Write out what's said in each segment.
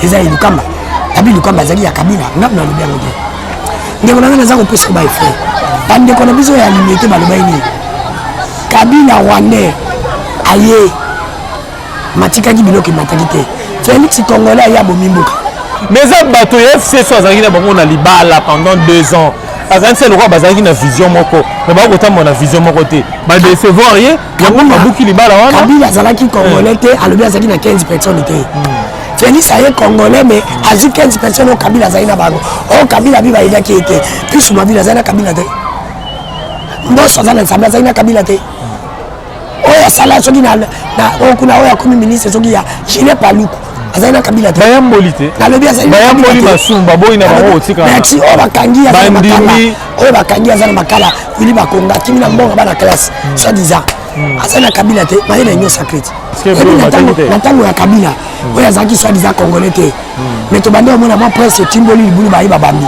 Eza Ilukamba. Abi Ilukamba azali ya Kabila. Nga nalobi yango te. Ndeko na nga naza kopesa ba effet. Bandeko na biso ya limete balobaki nini? Kabila rwandais aye matikaki biloko emataki te. Felix congolais aye abomi mboka. Mais eza bato ya FCC azalaki na bango na libala pendant 2 ans, azalaki se lokola bazalaki na vision moko, mais bakotambola na vision moko te, badecevoir ye, yango babuki libala wana. Kabila azalaki congolais te, alobi azalaki na 15 personnes te. Félix aye congolais, mais azwi 15 personnes oyo Kabila azali na bango, oyo Kabila bi bayelaki ye te. Plus Mabila azali na Kabila te, Mboso aza na Nzambe, azali na Kabila te. Oyo asala soki na oyo kuna, oyo akomi ministre soki ya Julien Paluku, azali na Kabila te. Bayamboli te. Nalobi azali Bayamboli masumu, baboyi na bango kotika. Merci. Oyo bakangi aza na makala. Bandimi. Oyo bakangi aza na makala, Wili Bakonga, akimi na mbongo bana classe, soit disant azali na Kabila te, baye na union sacrée te. Parce que Oyebi, bataki te. na ntango ya Kabila, oyo azalaki soit disant congolais te, mais tobandi omona mwa prince etimboli libulu, baye babambi.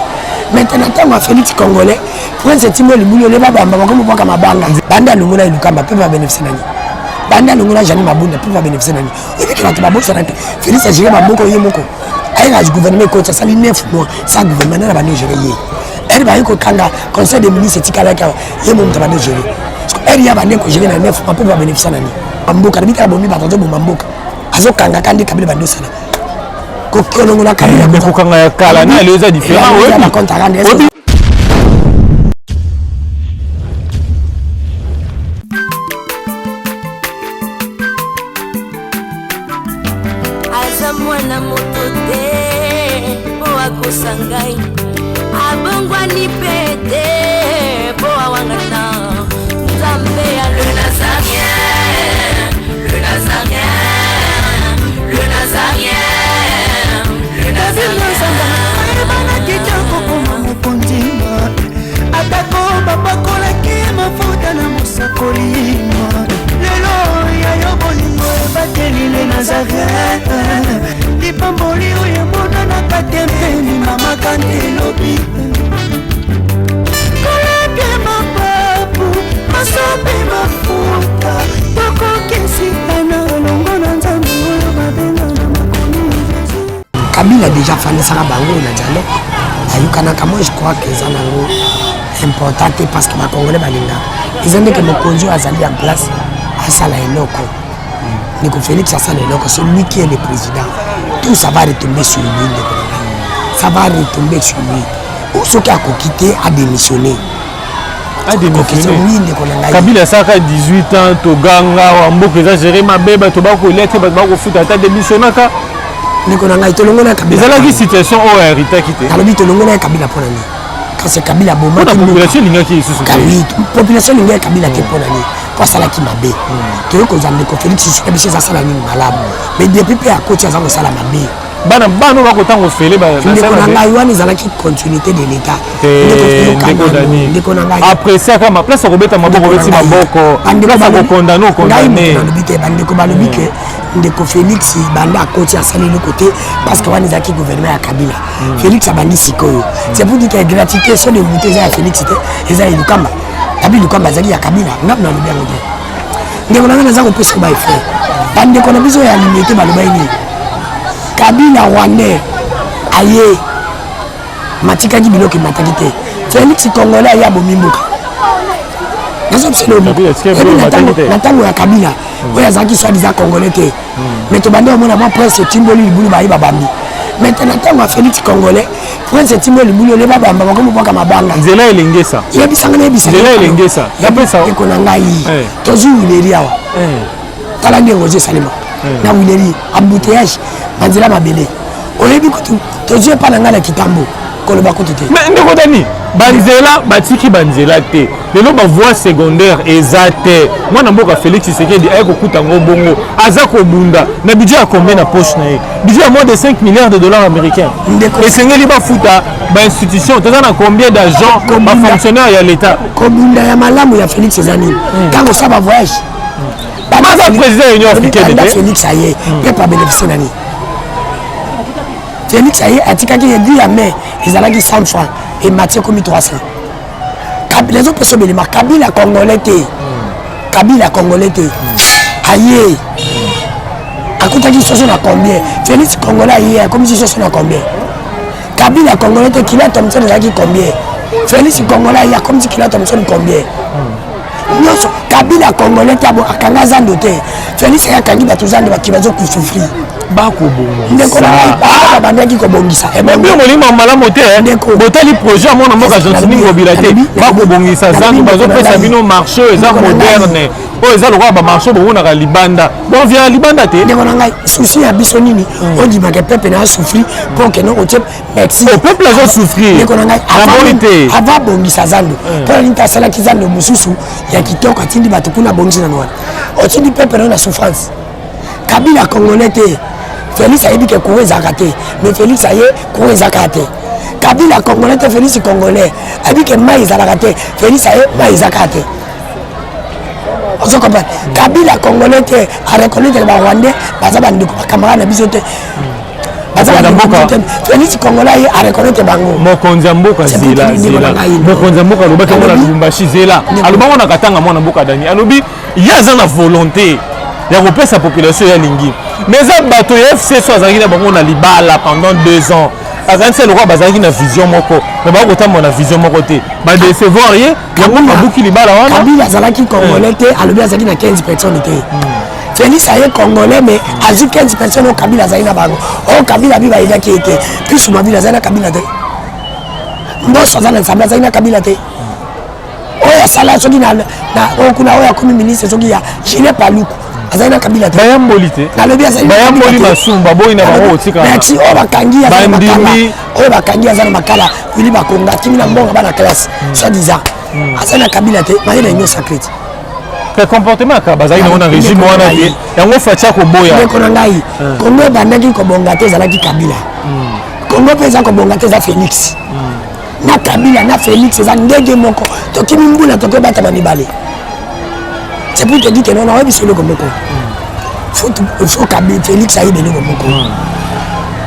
Maintenant, na ntango ya Félix congolais, prince etimboli libulu ole, babamba, bakomi bwaka mabanga. Banda alongola Ilukamba, mpe babénéficie nani? Banda alongola Jani Mabunda, mpe babénéficie nani? Oyebiki bato babosana te, Félix agéré bamoko ye moko, ayeka gouvernement ekoti, asali 9 mois sa gouvernement nana bandi ogéré ye. Ere baye kokanga conseil des ministres etikalaki awa, ye mo moto abandi ogéré. Ere ya bandi kogéré na 9 mois, mpe babénéficie nani? Bamboka na bitala bomi, bato azoboma mboka, azokangaka nde Kabila bandi osala kolongola Kabila. Mais kokanga ya kala na lelo eza différent. Oyebi. Bacompte à rendre. Oyebi. Aza mwana moto te mpo akosa ngai, abongwani mpe te mpo awangana Nzambe ya le Nazarien, le Nazarien, le Nazarien, le Nazarien. Ayebanaki te kokoma mokonzi, atako bapakolaki mafuta na mosakoli. Lelo ya yo bolingo ebateli le Nazaret, lipamboli oyo emonanaka te mpe limamaka nde elobi kolapie mapapu masope mafuta, tokokesitana elongo na Nzambe oyo babenga na makomi Jésus. Kabila déjà afandisaka bango na dialogue, bayokanaka. Moi, je crois que eza nango important te, parce que bacongolais balingaka eza ndeke mokonzi oyo azali en place asala eloko. Ndeko Félix asala eloko, c'est lui qui est le président, tout ça va retomber sur lui. Ndeko na ngai, ça va retomber sur lui. Soki akoki te, adémissionner. Adémissionné. Oui, ndeko na ngai. Kabila asalaka 18 ans, toganga wa mboka eza géré mabe, bato bakolia te, bato bakofuta ata, démissionnaka. Ndeko na ngai, tolongola Kabila. Ezalaki situation oyo ahéritaki te. Nalobi tolongola Kabila mpo na nini? Kasi Kabila mpona abomaki mboka. Population elingaki lisusu te. Oui, population elingi Kabila te. Mpo na nini? Mpo asalaki mabe. Toyei kozwa ndeko Félix, soki biso eza asala nini malamu, mais depuis mpe akoti, aza kosala mabe. Bana bana oyo bakotanga ofele. Ndeko na ngai, wana ezalaki continuité de l'état. Ndeko Dani, Ndeko na ngai, appréciaka ma place akobeta maboko, obeti maboko, place akokondane, okondane. Nalobi te, bandeko balobi ke ndeko Félix banda akoti asali eloko te, parce que wana ezalaki gouvernement ya Kabila. Félix abandi sikoyo. C'est pour dire que gratuité so de moto eza ya Félix te, eza ya Ilukamba. Abi Ilukamba azalaki ya Kabila. Nga nalobi yango te. Ndeko na ngai, naza kopesa ba effet. Bandeko na biso ya limete balobaki nini? Kabila rwandais aye matikaki biloko emataki te. Félix congolais aye abomi mboka. Kabila atikaki biloko emataki te. Na ntango ya Kabila, oyo azalaki soit disant congolais te, mais tobandi omona mwa prince etimboli libulu, baye babambi. Maintenant, na ntango ya Félix congolais, prince etimboli libulu ole, babamba, bakomi bwaka mabanga. Nzela elengesa. Yebisanga, nayebisa. Nzela elengesa napesa. Ndeko na ngai, tozwi Huileries awa, tala ndenge ozo esalema na Huileries, embouteillage, banzela mabele. Oyebi kutu tozwi epa na ngai na Kitambo, koloba kutu te. Mais ndeko Dani, banzela batiki banzela te, lelo bavoie secondaire eza te. Mwana mboka Félix Tshisekedi aye kokuta yango bongo, aza kobunda na budget ya combien na poche na ye? Budget ya moins de 5 milliards de dollars américains. Esengeli bafuta bainstitution, toza na combien d'agents, bafonctionnaire ya l'état? Kobunda ya malamu ya Félix eza nini? Ntango osala bavoyage. Aza président ya Union africaine Banda te. Félix aye, mpe abénéficie na nini? Félix aye, atikaki aiguille ya mai ezalaki 100 francs, emati ekomi 300. Kabila ezopesa obelema. Kabila congolais te, Kabila congolais te, aye. Akutaki soso na combien? Félix congolais aye akomisi soso na combien? Kabila congolais te, kilo ya Thomson ezalaki combien? Félix congolais aye akomisi kilo ya Thomson combien? Nyonso Kabila congolais te, akanga zando te. Félix aye akangi bato zando, bato bazokosouffrir. Bakobongisa. Ndeko na ngai, babandaki kobongisa. Bino molimo malamu te. Botali projet ya mwana mboka Gentiny Ngobila te. Bakobongisa zando, bazopesa bino marché oyo eza moderne, oyo eza lokola bamarché bomonaka libanda, bonvia libanda te. Ndeko na ngai, souci ya biso nini? Ondimaka peuple na asouffrir mpo okende otie merci. Peuple azosouffrir. Ndeko na ngai, namoni te. Avant abongisa zando, mpo na nini te asalaki zando mosusu ya kitoko, atindi bato kuna, abongisi nano wana? Otindi peuple nano na souffrance. Kabila congolais te, Félix ayebi ke courant ezalaka te, mais Félix aye, courant ezalaka te. Kabila congolais te, Félix congolais ayebi ke mai ezalaka te, Félix aye, mai ezalaka te. Ozo comprendre? Kabila congolais te, areconnaître barwandais baza bandeko, bacamarade na biso te. Félix congolais aye, areconnaître bango. Mokonzi ya mboka, zela, zela. Mokonzi ya mboka alobaki yango na Lubumbashi, zela, alobango na Katanga. Mwana mboka Dani alobi ye aza na volonté ya kopesa population ye alingi, mais eza bato ya FCC azalaki na bango na libala pendant 2 ans, azalaki lokola bazalaki na vision moko, mais bakotambola na vision moko te, badecevoir ye, yango babuki libala wana. Kabila azalaki congolais te, alobi azalaki na 15 personnes te. Félix aye congolais, mais azwi 15 personnes oyo Kabila azali na bango, oyo Kabila bi bayebaki ye te. Puis Mabila azali na Kabila te, Mboso aza na Nzambe, azali na Kabila te. Oyo asala soki na oyo kuna, oyo akomi ministre soki ya Julien Paluku, azali na Kabila te. Bayamboli te. Nalobi azali. Bayamboli masumu, baboyi na bango kotika. Merci. Oyo bakangi aza na makala, oyo bakangi aza na makala, Wili Bakonga, akimi na mbongo bana classe, soit disant azali na Kabila te, maye na union sacrée te. Te, comportement kaka bazalaki nango na régime wana te, yango Fatshi akoboya. Ndeko na ngai, Kongo ebandaki kobonga te, ezalaki Kabila. Kongo mpe eza kobonga te, eza Félix. Na Kabila na Félix eza ndenge moko, tokimi mbula, tokobatama mibale. C'est pour te dire que non, nayebi eloko moko, faut Kabila, Félix ayebi eloko moko.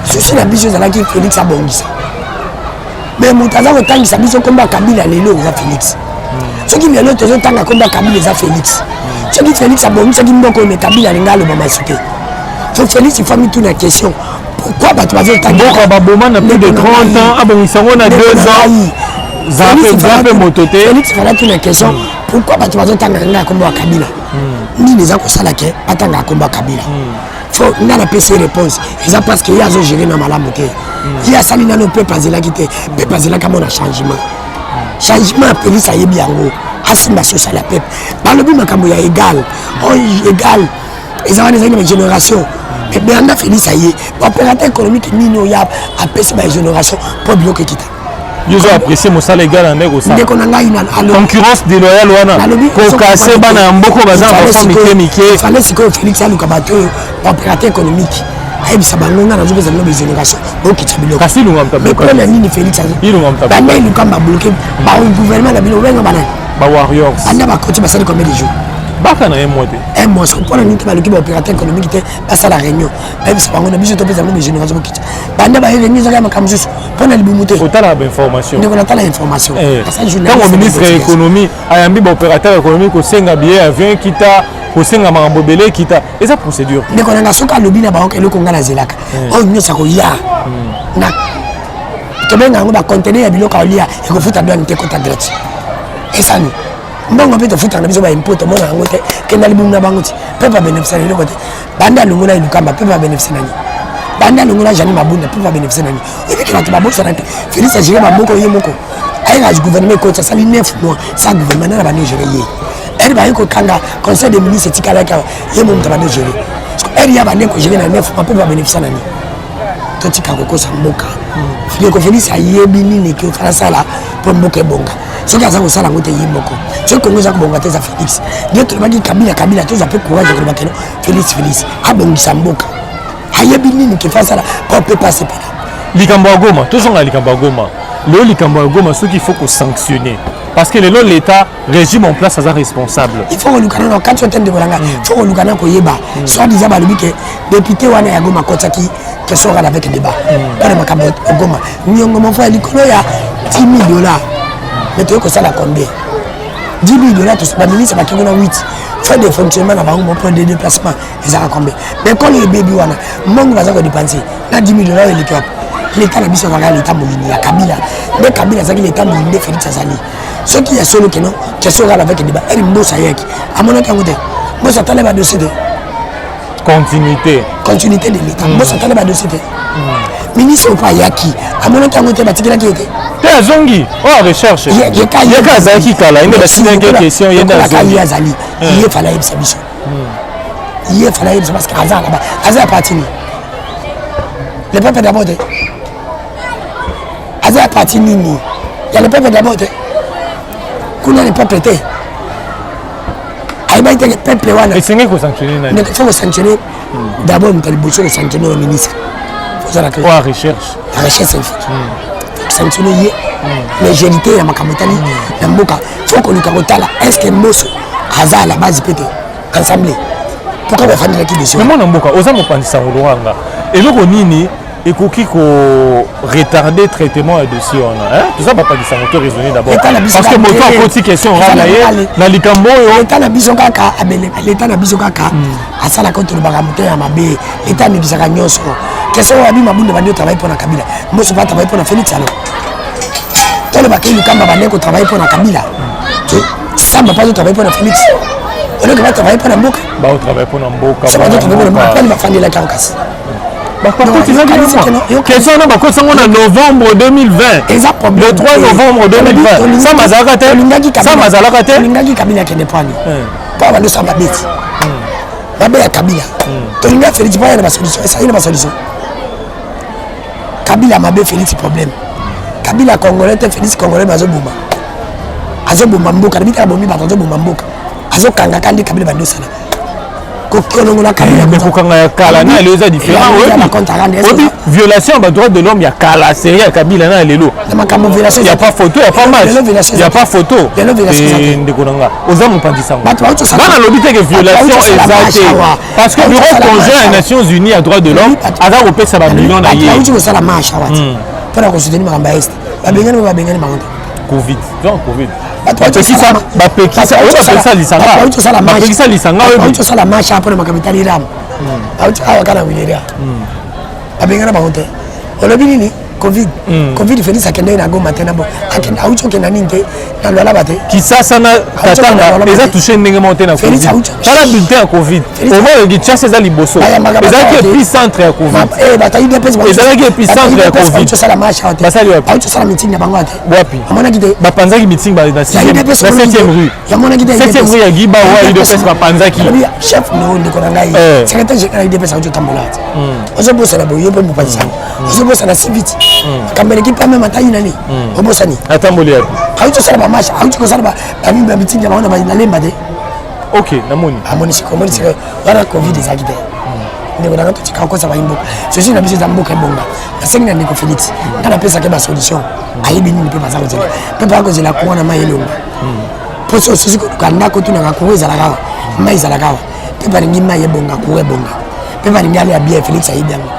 Souci na biso ezalaki Félix abongisa, mais moto aza kotangisa biso nkombo ya Kabila lelo eza Félix. Soki lelo tozotanga nkombo ya Kabila, eza Félix. Soki Félix abongisaki mboka oyo, mais Kabila alingi aloba masu te. Faut Félix, il faut mituna question: pourquoi bato bazotanga? Mboka baboma na plus de 30 ans, abongisa yango na 2 ans, za mpe moto te. Félix fala tuna question: pourquoi bato bazotanga ngai ya nkombo ya Kabila? Nini eza kosala ke batanga nkombo ya Kabila? Faut nga napesi ye réponse: eza parce que ye azogérer na malamu te. Ye asali nano, peuple azelaki te. Peuple azelaki amona changement. Changement ya Félix, ayebi yango, asimba social ya peuple. Balobi makambo ya égal, oyo égal eza wana, ezali na bagénération. Mais beyanda Félix aye, baopérateur économique nini oyo apesi bagénération mpo biloko ekita? Yo ozo apprécier mosala égal na ndenge kosala? Ndeko na ngai, concurrence déloyale wana, kokase bana ya mboka baza na bafond mike mike. Fallait sikoyo Félix aluka bato oyo baopérateur économique, ayebisa bango: nga nazopesa bino bagénération, bokitisa biloko. Kasi Ilunga. Mais mpona nini Félix banda Iluka babloquer bagouvernement na bino? Obenga banani? Bawarriors. Banda bakoti, basali combien de jours? Baka na ye mwa te. Un mois. Mpona nini te baluki baopérateur économique te, basala réunion, bayebisa bango: na biso topesa bino bagénération, bokitisa? Banda baye, réunion ezaka ya makambo mosusu mpona libumu te. Otala bainformation. Ndeko, natala information. Ntango ministre ya économie ayambi baopérateur économique, kosenga billet avion ekita, kosenga makambo ebele ekita, eza procédure. Ndeko nanga, soki alobi na bango eloko nga nazelaka, oyo nyonso akoya na tobenga yango baconteneur ya biloko aolia, ekofuta douane te, ekota gratuit. Esani mbongo mpe tofutaka na biso baimpôt, tomona yango te. Kenda libumu na bango ti mpe babénéficie na eloko te. Banda alongola Ilukamba, mpe babénéficie nani? Banda alongola Jeanine Mabunda, mpe babénéficie nani? Ebiki bato babosana te, Félix agérer bamoko ye moko. Ayeka gouvernement ekoti, asali 9 mois sa gouvernement nana bandi ogérer ye. Ere baye kokanga conseil des ministres, etikalaki awa, ye mo moto abandi ogérer. Ere ya bandi kogérer na 9 mois, mpe babénéficie nani? Totika kokosa mboka. Ndeko Félix ayebi nini eke asala mpo mboka ebonga. Soki aza kosala yango te ye moko, soki Kongo eza kobonga te, eza Félix. Nde tolobaki Kabila, Kabila, tozwa mpe courage ya koloba keno Félix, Félix abongisa mboka, ayebi nini kefa asala mpo mpe pasepela. Likambo ya Goma, tozonga likambo ya Goma. Lelo likambo ya Goma, soki il faut kosanctionner, parce que lelo l'état, régime en place aza responsable. Il faut koluka nano kati ote, ndeko na ngai, faut koluka na koyeba. Soit disant balobi ke député wana ya Goma akotiaki question orale avec débat mpona makambo ya Goma, niongo mofo ya likolo ya 10 000 dollars. Mais toyei kosala combien? 10 000 dollars, baministre bakei kuna 8. Frais de fonctionnement na bango moko de déplacement ezalaka combien? Mais kolo ebebi wana, mbongo baza kodepense na 10 000 dollars eleki wapi? Leta na biso azalaka leta moyini ya Kabila. Nde Kabila azalaki leta moyini, nde Félix azali. Soki ya solo keno question kaka avec débat, ere Mboso ayaki, amonaki yango te. Mboso atala badossier te. Continuité. Continuité de l'état. Mboso atala badossier te. Ministre opo ayaki, amonaki yango te, batikelaki ye te. Te, azongi oyo recherche. Yeka azalaki kala, ye nde basilaki question, ye nde azongi. Ye azali, ye fala ayebisa biso, ye fala ayebisa, parce que aza là-bas, aza ya parti nini? Le peuple d'abord te. Aza ya parti nini? Ya le peuple d'abord te. Kuna le peuple te, ayebaki te peuple wana. Esengeli kosanctionne nani? Faut kosanctionne d'abord, moto ya liboso kosanctionne oyo ministre ozalaka. Oyo recherche. Ya recherche scientifique, kosanctionne ye légèreté ya makambo etali na mboka. Faut koluka kotala est ce que Mboso aza à la base mpe te ensemble, pourquoi bafandelaki dossier? Mais mwana mboka, oza mopanzi sango loranga, eloko nini ekoki koretarder traitement ya dossier wana? Toza bapanzi sango, to raisonner d'abord, parce que moto akoti question orale na ye na likambo oyo. Leta na biso kaka, leta na biso kaka asalaka oyo tolobaka moto ya mabe. Leta amekisaka nyonso. Question oyo abi Mabunda bandi otravaille mpo na Kabila, Mboso mpe atravaille mpo na Félix. Alors tolobaka Lukamba bandi kotravaille mpo na Kabila, Samba mpe azotravaille mpo na Félix, oleke batravaille mpo na mboka. Baotravaille mpo na mboka. So bazotravaille mpo na mboka, bafandelaki yango kasi. Question wana bakotisa yango na novembre 2020. Eza problème. Le 3 novembre 2020, Sama azalaka te, Sama azalaka te. Olingaki Kabila akende pwani mpo abandosala babeti mabe ya Kabila. Tolinga Félix mpo aya na basolution, esali na basolution. Kabila mabe, Félix problème. Kabila congolais te, Félix congolais. Bazoboma, azoboma mboka na bitaka, bomi bato, azoboma mboka, azokangaka nde Kabila bandosala kolongola Kabila. Mais kokanga ya kala na lelo eza différent. Oyebi violation ya badroit de l'homme ya kala, série ya Kabila na lelo, makambo violation, ya pas photo, ya pas match, ya pas photo. Ndeko na nga, oza mopanzi sango, nga nalobi te ke violation eza te, parce que bureau conjoint ya Nations Unies ya droit de l'homme aza kopesa bamillion na ye. Bauti kosala marche awa te mpona kosoutenir makambo ya Est. Babengani, ba babengani bango te. Covid, donc Covid, bapekisa, bapekisa, oyo bapekisa lisanga, bapekisa lisanga. Oyebi tosala marche mpona makambo etali RAM, bauti awa kaka na Wileria, babengana bango te. Olobi nini? Covid, Covid, Félix akendeki na Goma te, na bo auti okenda nini te, na Lwalaba te. Kisasa na Katanga eza touché ndenge moko te na Covid. Tala bulletin ya Covid, omona Kinshasa eza liboso, ezalaki épicentre ya Covid, ezalaki épicentre ya Covid. Basali wapi? Auti osala meeting na bango te. Wapi? Amonaki te. Bapanzaki meeting na 7e rue. Yamonaki te. 7e rue ya Giba wa UDPS bapanzaki. Chef no, ndeko na ngai, secrétaire général UDPS auti otambola te. Ozobosana boye, yo mpe mopanzi sango ozobosana si vite. Makambo eleki mpe meme atai nani, obosani. Atamboli yapi? Auti osala bamarche, auti kosala bameeting na bango na Lemba te. Ok, namoni. Amoni sikoyo, omoni sikoyo wana Covid ezalaki te. Ndeko nanga, totika kokosa bayi mboka. Sosi na biso eza mboka ebonga. Nasengi na ndeko Félix, nga napesaki basolution, ayebi nini mpe baza kozela, mpe baya kozela courant na mai elonga. Mpo so sosi koluka ndako, tunaka courant ezalaka awa, mai ezalaka awa, mpe balingi mai ebonga, courant ebonga, mpe balingi ale ya bien. Félix ayebi yango,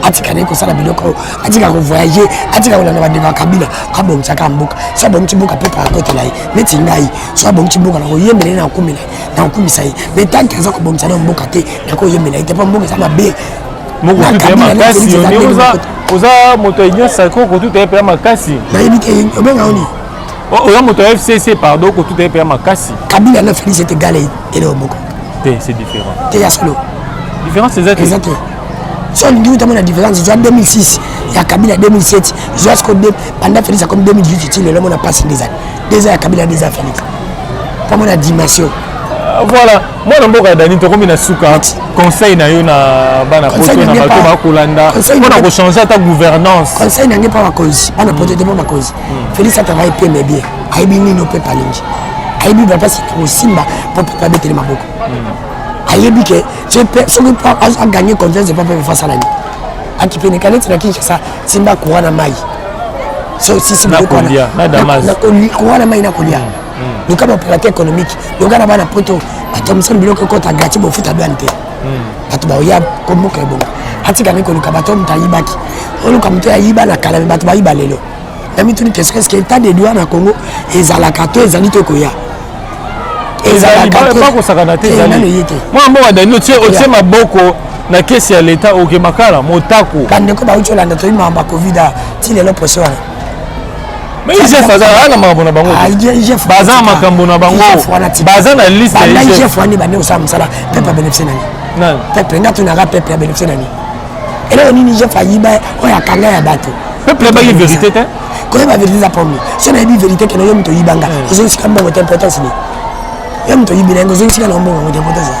atika naye kosala biloko, atika kovoyage, atika kolanda bandeko ya Kabila, abongisaka mboka. So abongisi mboka, mpe akotela ye neti ngai. So abongisi mboka, nakoyembela ye, nakokumela, nakokumisa ye. Mais tant que aza kobongisa na mboka te, nakoyembela ye te, mpo mboka eza mabe. Makasi, oza moto ya Union sacrée, okotuta ye mpe makasi. Nayebi te, obenga oni. Oza moto ya FCC, pardon, okotuta ye mpe makasi. Kabila na Félix ete gale eloko moko. Te, c'est différent. Te, ya solo. Différence eza te. Eza te. So olingi utamona différence, zwa 2006 ya Kabila, 2007, zwa siko banda Félix akomi 2018 ti lelo, mona mpasi nde ezali deux ans ya Kabila, 2 ans ya Félix, mpo mona dimension. Voilà, mwana mboka Dani, tokomi na suka. Conseil na yo na bana poto, na bato bakolanda, mpona kochange ata gouvernance? Conseil na ngai mpa bakonzi, bana poto te, mpo bakonzi, Félix atravaille mpe mais bien, ayebi nini mpe alingi, ayebi bapasi kosimba mpo mpe abeteli maboko. Ayebi ke soki aganye confiance epa mpe fasala nini, akipeneka neti na Kinshasa, simba courant na mai. Sisi courant na mai na kolia, luka baopérateur économique, luka na bana poto, bato mosala, biloko ekota gratuit, bofuta douane te, bato baoya komboka ebonga. Atikani koluka bato, moto ayibaki, oluka moto ayiba na kala, me bato bayiba lelo. Na mituni question: est ce que état de droit na Congo ezalaka to ezali to ekoya? Bakosakana te, ezali mwana mboka Dani, otie maboko na kesi ya leta, oke makala motako. Bandeko bauti olanda, toyi makambo ya Covid ti lelo, procès wana. Mais IGF aza na makambo na bango, baza na makambo na bango, baza na liste. Banda IGF wana bande kosala mosala, peuple abénéficie nani? Peuple, nga tunaka, peuple abénéficie nani? Eloko nini IGF ayiba oyo akanga ya bato? Peuple ayebaki vérité te. Koyeba vérité eza problème. So nayebi vérité kene yo moto oyibanga, ozongisika mbongo te, importance nini? Yo moto oyibi na yango, ozongisika na mbongo yango te, importance.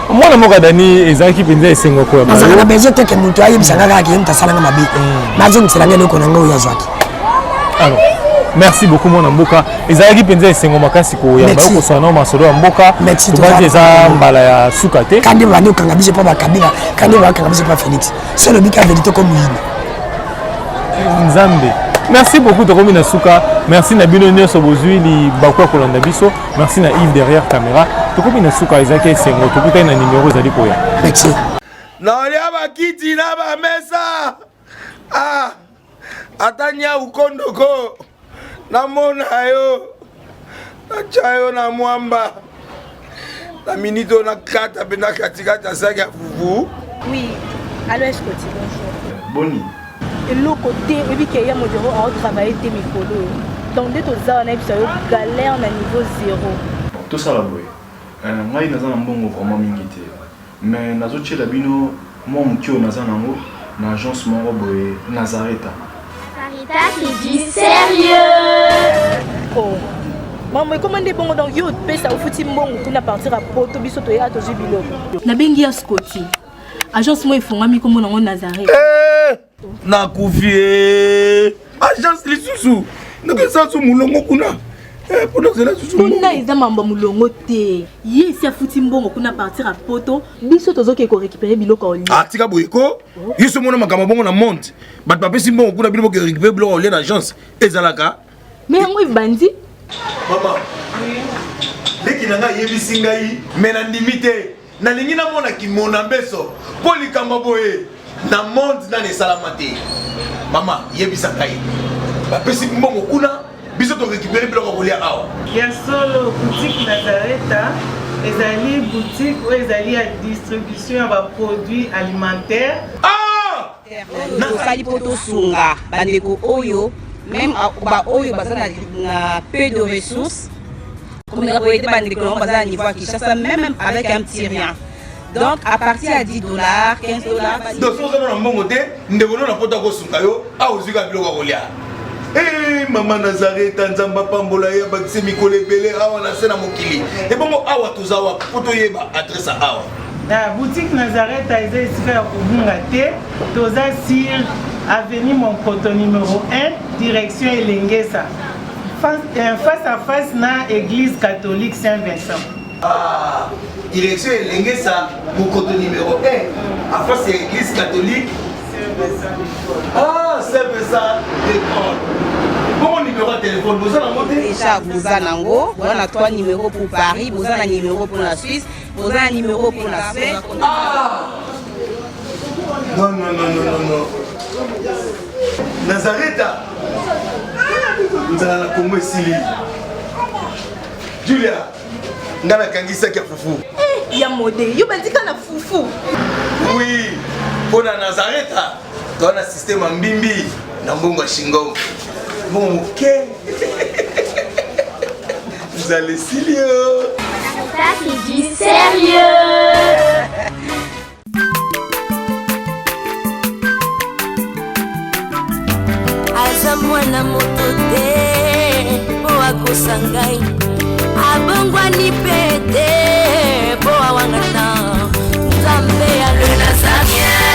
Mwana moko Dani, ezalaki mpenza esengo koyamba. Nazalaka na besoin te ke moto ayebisanga kaka ke ye moto asalanga mabe, nazongisela nga eloko na nga oyo azwaki. Alors, merci beaucoup mwana mboka, ezalaki mpenza esengo makasi koyamba yo, kosala nao masolo ya mboka. Tobanzi eza mbala ya suka te. Kandi bandi okanga biso mpo bakabila, kandi bakanga biso mpo Félix, so olobi ka vérité ko moyini. Nzambe, merci beaucoup, tokomi na suka. Merci na bino nyonso bozwi libaku ya kolanda biso. Merci na Yves derrière caméra. Tokomi na suka, ezalaki esengo, tokutani na numéro ezali koya. Merci. Naolia bakiti na bamesa, ah, ata nyau kondoko namona yo, natya yo na mwamba na minute oyo, nakata mpe na katikati ya saki ya fufu. Oui, allo Escoti, bonjour. Boni? Eloko te, oyebi ke ya modero aotravaille te mikolo oyo, donc nde toza wana, yebisa yo, galère na niveau zéro. Tosala boye, ngai naza na mbongo vraiment mingi te, mais nazotiela bino mwa moke oyo naza nango na agence moko boye, Nazareta. Nazareta, c'est du sérieux. Oh. Mama, ekoma nde bongo, donc yo opesa, ofuti mbongo kuna partir ya poto, biso toya tozwi biloko. Nabengi ya Scoti, agence moko efungwami, kombo nango Nazareth. Eh, nakufi e, agence lisusu ndenge eza so molongo kuna, mpona ozela susu. Kuna eza mambo ya molongo te, ye esi afuti mbongo kuna partir ya poto, biso tozoke korécupérer biloko ya olia. Atika boye ko, yo so mona makambo bongo na monde, bato bapesi mbongo kuna, bino boke récupérer biloko ya olia na agence, ezalaka? Mais yango ebandi. Mama leki na ngai ayebisi ngai, me nandimi te, nalingi namona kimona mbeso mpo likambo boye na monde nani esalama te. Mama, yebisa ngai, bapesi mbongo kuna, biso torécupérer biloko ya kolia awa? Ya solo, boutique Nazareta ezali boutique oyo ezali ya distribution ya baproduit alimentaire. Ah! Tosali mpo tosunga bandeko oyo, même baoyo baza na peu de ressources, komeka koaider bandeko nango baza na niveau ya Kinshasa, même avec un petit rien, donc à partir ya 10 $, 15 $. Donc soki oza na mbongo te, ndeko no na poto akosunga yo awa, ozwi kaka biloko ya kolia. Eh, mama Nazareta, Nzambe apambola ye, abakisi mikolo ebele awa na se na mokili. Ebongo awa toza wapi, mpo toyeba adresse ya awa? Na boutique Nazareta eza esika ya kobunga te, toza sur avenue Monkoto numéro 1, direction Elengesa, face à face na église catholique Saint Vincent. Ah, direction Elengesa, Mokoto numéro 1, en face ya église catholique. Ah, Saint Vincent de Paul. Bongo numéro ya téléphone boza nango te? Déjà boza nango, boza na trois numéros pour Paris, boza na numéro pour la Suisse, boza na numéro pour la Suède. Ah non, non, non, non, non, non, Nazareta, nzala na Kongo esili. Julia, nga nakangisaki ya fufu. Ya mode, yo bandika na fufu. Oui, mpo na Nazareta toza na système ya mbimbi na mbongo ya shingom, mbongo moke, nzala esili yo. Ça, c'est du sérieux. Aza mwana moto te mpo akosa ngai, abongwani mpe te mpo awangana Nzambe ya le Nazarien.